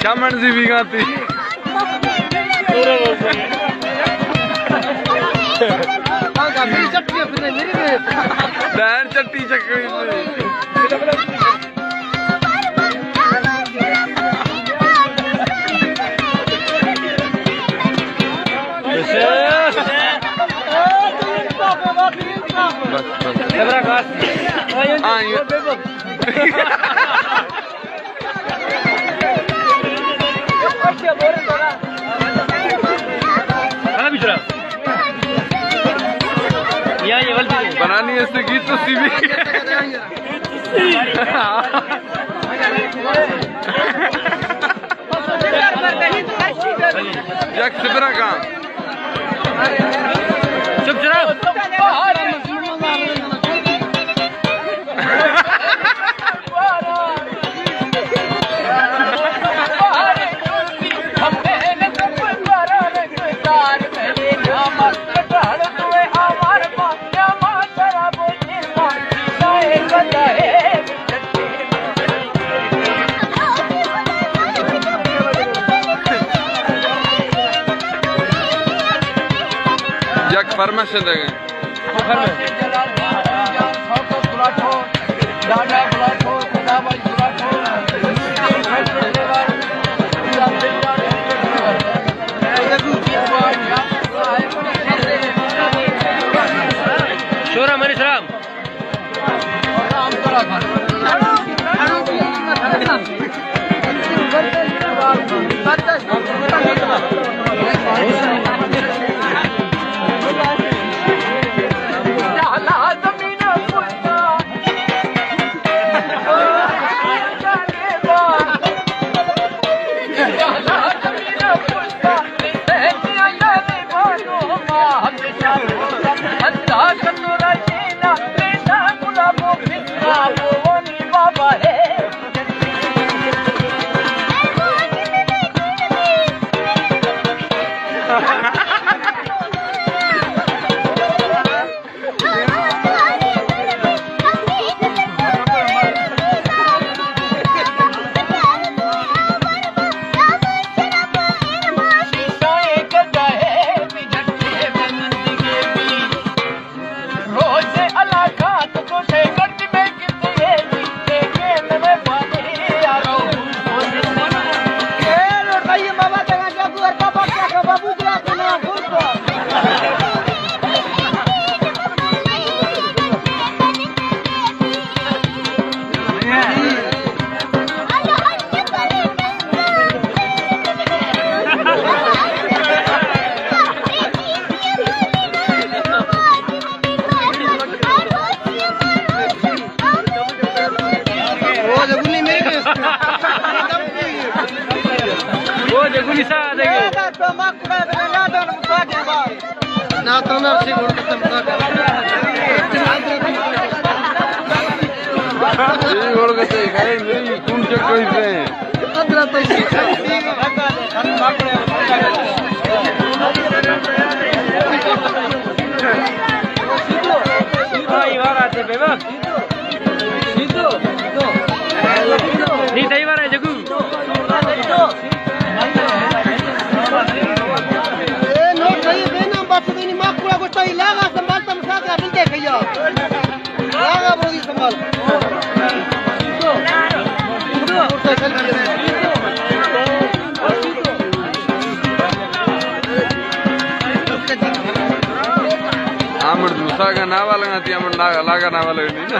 چمن زی بیگاتی۔ دہن چٹی چکری۔ بس، بس۔ ہاں، یہ بنانی ہے، اس نے گیت تو سی بھی۔ یک سپرا کاں۔ چپ چرا۔ یک فرمائش دگہ۔ شورا منی سلام۔ نی تئی وارا جگو۔ اے نوٹ صحیح بے نام بات دینی، ماں کوڑا گوشتا ہی لاغا سنبھالتا مسافر بلدے کھیا۔ لاغا بودی سنبھال۔ آمڑ دوسا کا ناوا لگا تھی، آمڑ لاغا، لاغا ناوا لگا نہیں نا۔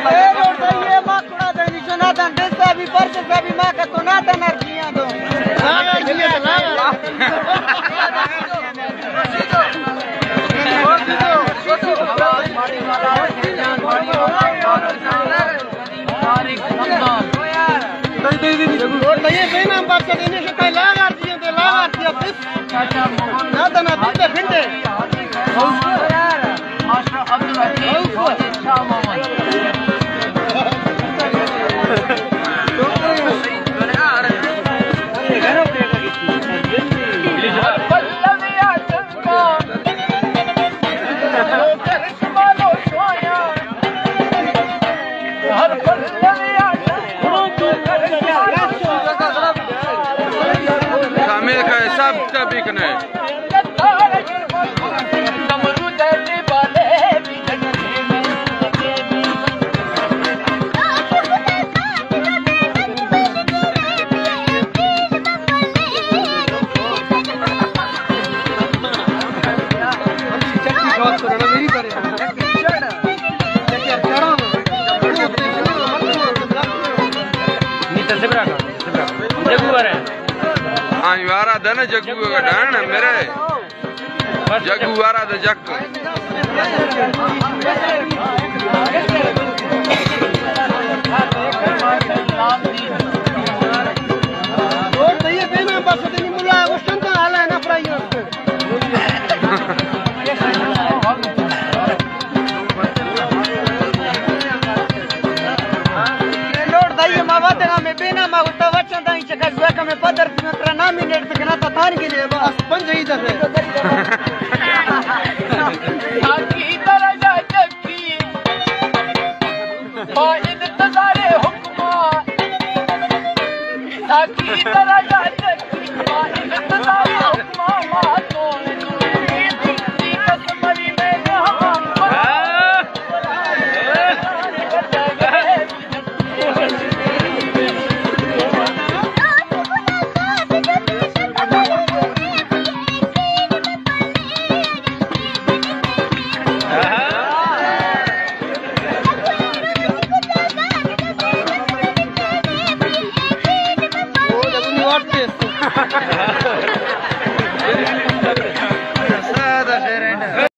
اے نوٹ صحیح ہے، ماں کوڑا دینی، جنادان دستا بھی، پرچے سا بھی، ماں کا تو نادان ارجیاں دو۔ لاغا جیاں، لاغا۔ نہ تنا پنڈے پنڈے۔ ماسٹر عبدالحکیم، شاہ محمد۔ ہمے کا حساب کتاب بھی کنے۔ آئی وارا دن جگو کا ڈان میرے۔ جگو وارا دے جک۔ اور تو یہ دینا بس دنی ملا وشن تو حالا نہ پرائی۔ لوٹ دائیے ما واتنا میں بینا ما ہوتا وچن دائیں چکا زوا کا میں پدر تینا ترا نامی نیٹ تکنا تا تھان کے لیے بس پنج ہی دفعے۔ ساقی درجہ جگی، با انتظار حکما۔ ساقی درجہ جگی، با انتظار حکما۔ ما تو نوری دی کسمری میں نہاں۔